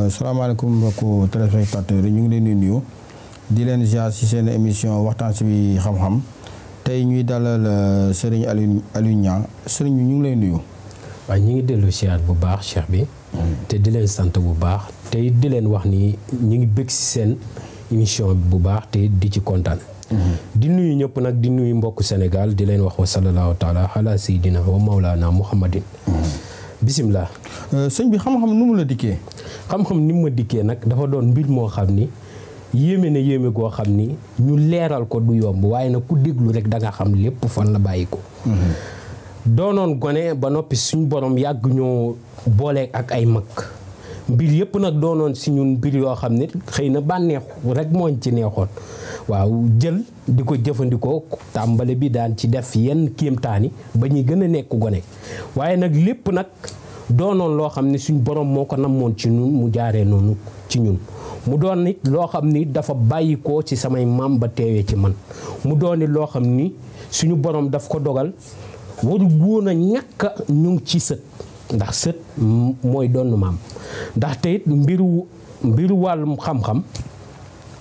salaamaaleykum mbokku téléspectateurs yi ñu ngi leen di nuyu di leen ziar ci seen émission waxtaan ci xam-xam tey ñuy dalal Serigne Aliou Niang Serigne bi ñu ngi lay nuyu. waaye ñu ngi dellu ziar bu baax cheikh bi. te di leen sant bu baax te di leen wax ni ñu ngi bëgg ci seen émission bi bu baax te di ci kontaan. di nuyu ñëpp nag di nuyu mbokku Sénégal di leen wax wa sallallahu taala ala sayyidina wa mawlana muhammadin. bisimilah. sëñ bi xam-xam nu mu la dikkee. xam-xam ni mu ma dikkee nag dafa doon mbir moo xam ni yéeme na yéeme goo xam ni ñu leeral ko du yomb waaye nag ku déglu rek da nga xam lépp fan la bàyyi ko. doonoon gone ba noppi suñ borom yàgg ñoo boole ak ay mag mbir yëpp nag doonoon si ñun mbir yoo xam ne xëy na bànneexu rek mooñ ci neexoon waaw jël di ko jëfandikoo tàmbale bi daan ci def yenn kéemtaani ba ñuy gën a nekk gone waaye nag lépp nag doonoon loo xam ne suñ borom moo ko namoon ci ñun mu jaaree noonu ci ñun mu doon nit loo xam ni dafa bàyyikoo ci samay maam ba teewee ci man mu doon nit loo xam ni suñu borom daf ko dogal waru woon a ñàkk ñu ngi ci sët ndax sët mooy doon maam ndax te it mbiru wàllum xam-xam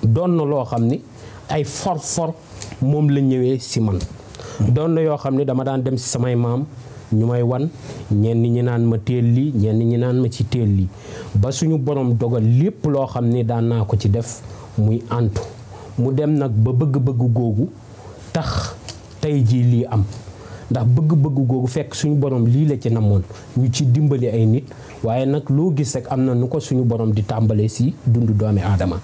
doon na loo xam ni ay for moom la ñëwee si man doon na yoo xam ne dama daan dem si samay maam ñu may wan ñenn ñi naan ma teel lii ñenn ñi naan ma ci teel lii ba suñu borom dogal lépp loo xam ni daan naa ko ci def muy antu mu dem nag ba bëgg-bëgg googu tax tey jii lii am ndax bëgg-bëgg googu fekk suñu borom lii la ci namoon ñu ci dimbali ay nit waaye nag loo gis rek am na nu ko suñu borom di tàmbalee si dundu doomi aadama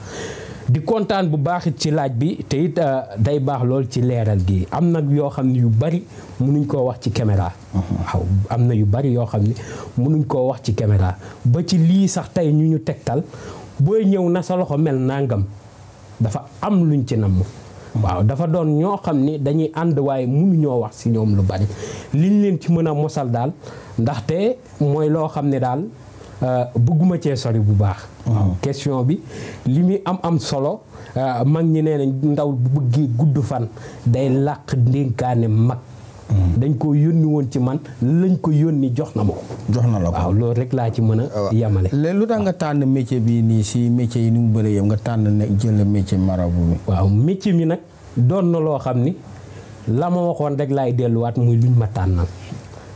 di kontaan bu baax it ci laaj bi te it day baax lool ci leeral gi am nag yoo xam ne yu bari mënuñ koo wax ci caméra. waaw am na yu bari yoo xam ne mënuñ koo wax ci caméra ba ci lii sax tey ñu tegtal booy ñëw na sa loxo mel nangam dafa am luñ ci namm. waaw dafa doon ñoo xam ni dañuy ànd waaye mënuñoo wax si ñoom lu bari liñ leen ci mën a mosal daal ndaxte mooy loo xam ne daal bëgguma cee sori bu baax. waaw question bi li muy am solo mag ñi nee nañ ndaw bu bëggee gudd fan day làq ndénkaane mag. dañ ko yónni woon ci man lañ ko yónni jox na ma ko. jox na la ko waaw loolu rek laa ci mën a yamale. léegi lu tax nga tànn métier bi nii si métier yi ni mu bëree yow nga tànn ne jël métier marabout bi. waaw métier mi nag doon na loo xam ni la ma waxoon rek laay delluwaat muy luñ ma tànnal.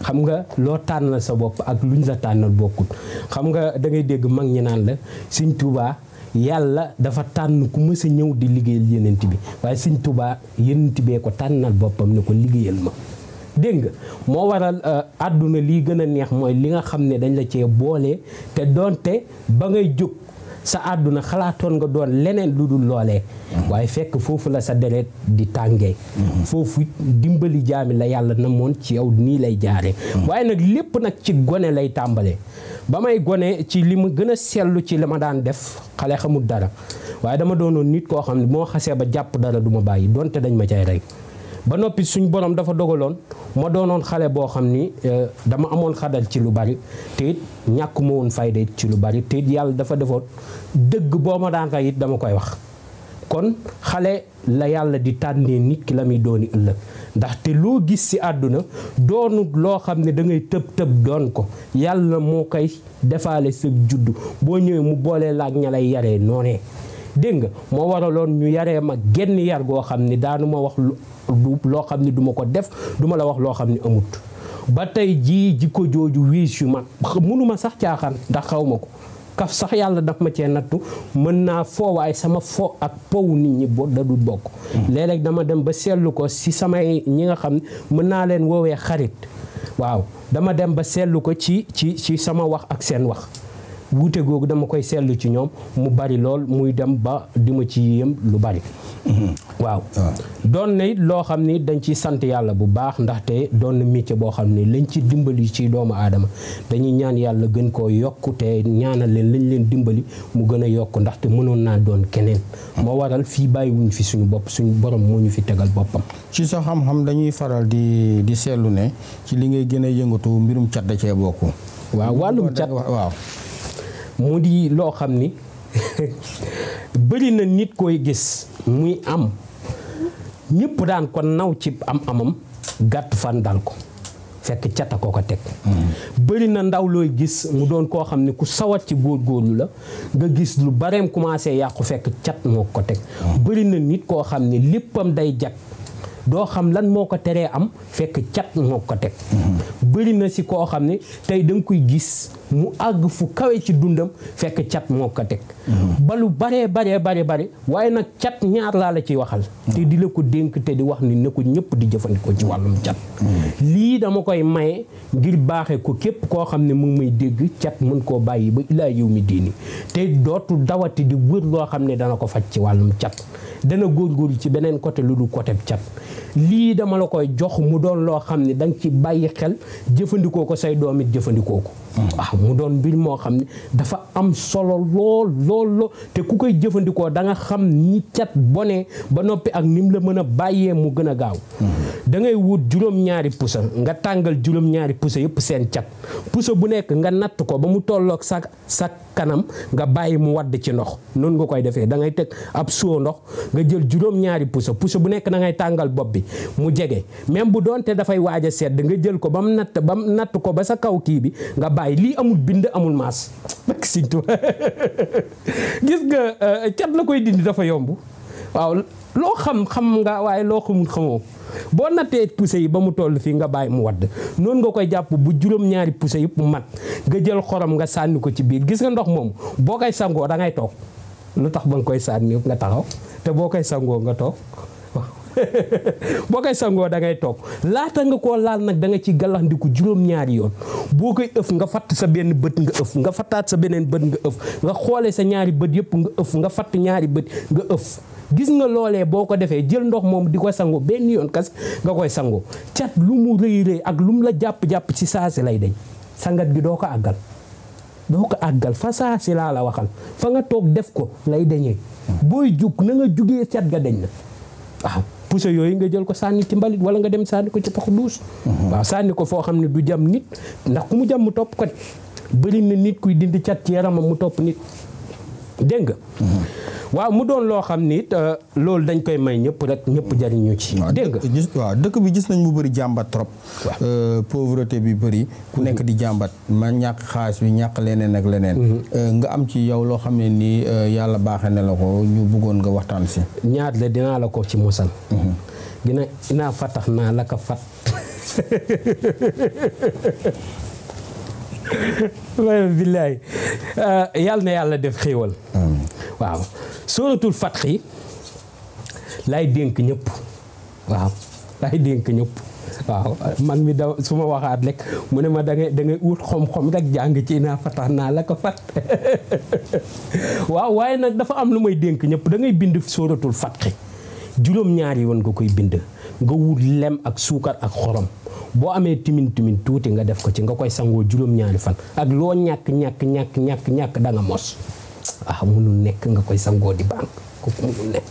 xam nga loo tànnal sa bopp ak luñ la tànnal bokkut xam nga da ngay dégg mag ñi naan la Sëñ Tuubaa yàlla dafa tànn ku mës a ñëw di liggéeyal yenent bi waaye Sëñ Tuubaa yenent bee ko tànnal boppam ne ko liggéeyal ma dégg nga moo waral àdduna lii gën a neex mooy li nga xam ne dañ la cee boole te doonte ba ngay jóg sa àdduna xalaatoon nga doon leneen lu dul loolee waaye fekk foofu la sa deret di tàngee foofu dimbali jaami la yàlla namoon ci yow nii lay jaaree waaye nag lépp nag ci gone lay tàmbalee ba may gone ci li ma gën a seetlu ci li ma daan def xale xamul dara waaye dama doonoon nit koo xam ne moo xasee ba jàpp dara du ma bàyyi donte dañ ma cay rey ba noppi suñ borom dafa dogaloon ma doonoon xale boo xam ni dama amoon xadal ci lu bari te it ñàkk ma woon fayda it ci lu bari te it yàlla dafa defoon dëgg boo ma daan rey it dama koy wax kon xale la yàlla di tànnee nit ki la muy dooni ëllëg ndaxte loo gis ci àdduna doonut loo xam ne da ngay tëb doon ko yàlla moo koy defaale sa juddu boo ñëwee mu boolee la ak ña lay yaree noonee dégg nga moo waraloon ñu yaree ma genn yar goo xam ni daanu ma wax loo xam ni duma ko def duma la wax loo xam ni amut ba tey jii jikko jooju wiisu ma mënuma sax caaxaan ndax xaw ma ko kaf sax yàlla daf ma cee nattu mën naa foo waaye sama fo ak powu nit ñi da dul bokk léeg-léeg dama dem ba seetlu ko si samay ñi nga xam ne mën naa leen woowee xarit waaw dama dem ba seetlu ko ci sama wax ak seen wax wuute googu dama koy seetlu ci ñoom mu bari lool muy dem ba di ma ci yéem lu bari waaw doon na it loo xam ni dañ ci sant yàlla bu baax ndaxte doon na métier boo xam ne lañ ci dimbali ci doomu aadama dañuy ñaan yàlla gën koo yokk te ñaanal leen lañ leen dimbali mu gën a yokk ndaxte mënoon naa doon keneen moo waral fii bàyyiwuñ fi suñu bopp suñu borom moo ñu fi tegal boppam. ci sa xam-xam dañuy faral di seetlu ne ci li ngay gën a yëngatu mbirum cat da cee bokk. waaw wàllum cat waaw mu di loo xam ni bëri na nit koy gis muy am ñëpp daan ko naw ci am-amam gàtt fan dal ko fekk cata ko teg. bëri na ndaw looy gis mu doon koo xam ne ku sawat ci góorgóorlu la nga gis lu bareem commencé yàqu fekk cat moo ko teg. bëri na nit koo xam ne léppam day jag doo xam lan moo ko teree am fekk cat moo ko teg. bëri na si koo xam ne tey da nga koy gis mu àgg fu kawe ci dundam fekk cat moo ko teg. ba lu bare waaye nag cat ñaar laa la ciy waxal. te di la ko dénk te di wax ni ne ko ñëpp di jëfandikoo ci wàllum cat. lii dama koy maye ngir baaxee ko képp koo xam ne mu ngi may dégg cat mën koo bàyyi ba ilaa yow mi diini te dootu dawati di wër loo xam ne dana ko faj ci wàllum cat. dana góorgóorlu ci beneen côté lu du côté cat lii dama la koy jox mu doon loo xam ne da nga ci bàyyi xel jëfandikoo ko say doom it jëfandikoo ko. waaw mu doon mbir moo xam ne dafa am solo lool te ku koy jëfandikoo da nga xam ni cat bone ba noppi ak nim la mën a bàyyee mu gën a gaaw. da ngay wut juróom-ñaari pusa nga tàngal juróom-ñaari pusa yëpp seen cat pusa bu nekk nga natt ko ba mu tolloog sa kanam nga bàyyi mu wadd ci ndox noonu nga koy defee da ngay teg ab soo ndox nga jël juróom-ñaari pusa bu nekk da ngay tàngal bopp bi mu jege même bu doonte dafay waaj a sedd nga jël ko ba mu natt ko ba sa kaw kii bi nga bàyyi lii amul bind amul maas bakk sintu gis nga cat la koy dindi dafa yomb waaw loo xam nga waaye loo xamul xamoo boo nattee pousse yi ba mu toll fii nga bàyyi mu wadd noonu nga koy jàpp bu juróom-ñaari pousse yëpp mat nga jël xorom nga sànni ko ci biir gis nga ndox moom boo koy sangoo da ngay toog lu tax ba nga koy sànni yëpp nga taxaw te boo koy sangoo nga toog boo koy sangoo da ngay toog laata nga koo laal nag da nga ci gàllandiku juróom-ñaari yoon boo koy ëf nga fatt sa benn bët nga ëf nga fattaat sa beneen bët nga ëf nga xoolee sa ñaari bët yëpp nga ëf nga fatt ñaari bët nga ëf gis nga loolee boo ko defee jël ndox moom di ko sangoo benn yoon kas nga koy sangoo cat lu mu rëy ak lu mu la jàpp ci saasi lay deñ sangat gi doo ko àggal fa saasi laa la waxal fa nga toog def ko lay deñee booy jug na nga jugee cat ga deñ na waaw pousse yooyu nga jël ko sànni ci mbalit wala nga dem sànni ko ci paxu duus waaw sànni ko foo xam ne du jam nit ndax ku mu jam mu topp ko de bëri na nit kuy dindi cat ci yaramam mu topp nit dégg nga waaw mu doon loo xam ni loolu dañ koy may ñëpp rek ñëpp jariñu ci dégg nga waaw dëkk bi gis nañ mu bëri jàmbat trop pauvreté bi bëri ku nekk di jàmbat ma ñàkk xaalis bi ñàkk leneen ak leneen nga am ci yow loo xam ne nii yàlla baaxee na la ko ñu bëggoon nga waxtaan si ñaar la dinaa la ko ci mosal dinaa fatax naa la ko fat billaay yàlla na yàlla def xéewal waaw sóoratul Fatxi lay dénk ñëpp waaw lay dénk ñëpp waaw man mi da su ma waxaat rek mu ne ma da ngay ut xom-xom rek jàng ci naa fatax naa la ko fat waaw waaye nag dafa am lu may dénk ñëpp da ngay bind sóoratul Fatxi juróom-ñaari yoon nga koy bind nga wut lem ak suukar ak xorom boo amee timin tuuti nga def ko ci nga koy sangoo juróom-ñaari fan ak loo ñàkk da nga mos waaw munul nekk nga koy sangoo di banque kooku munul nekk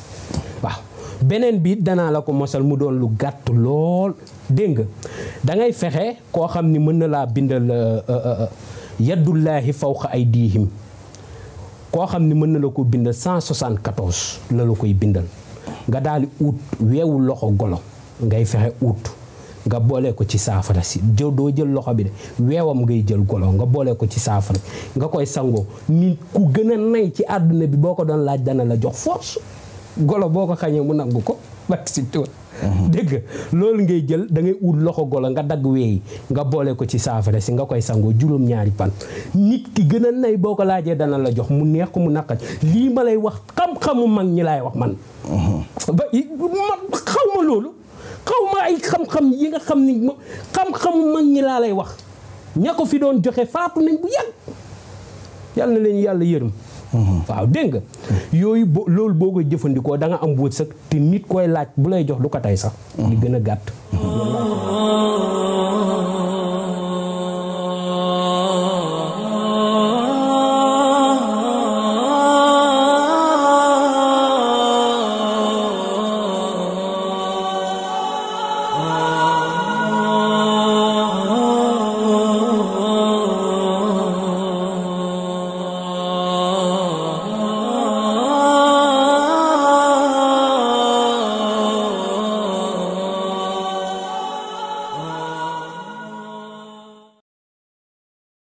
waaw beneen bi danaa la ko mosal mu doon lu gàtt lool dégg nga da ngay fexe koo xam ni mën na laa bindal yaddullaahi fawqa aydiihim koo xam ni mën na la ko bindal 174 la koy bindal nga daal di ut weewu loxo golo ngay fexe ut nga boole ko ci saafara si doo jël loxo bi de weewam ngay jël golo nga boole ko ci saafara nga koy sangoo nit ku gën a nay ci àdduna bi boo ko doon laaj dana la jox force golo boo ko xañee mu nangu ko bak si tuwa dégg nga loolu ngay jël da ngay ut loxo golo nga dagg weeyi nga boole ko ci saafara si nga koy sangoo juróom-ñaari fan nit ki gën a nay boo ko laajee dana la jox mu neex ko mu naqat lii ma lay wax xam-xamu mag ñi laay wax man ba xaw ma loolu xaw ma ay xam-xam yi nga xam ni xam-xamu mag ñi laa lay wax ña ko fi doon joxe faatu nañ bu yàgg yàlla na leen yàlla yërëm waaw dégg nga yooyu loolu boo koy jëfandikoo da nga am wërsëg te nit koy laaj bu lay jox du ko tey sax li gën a gàtt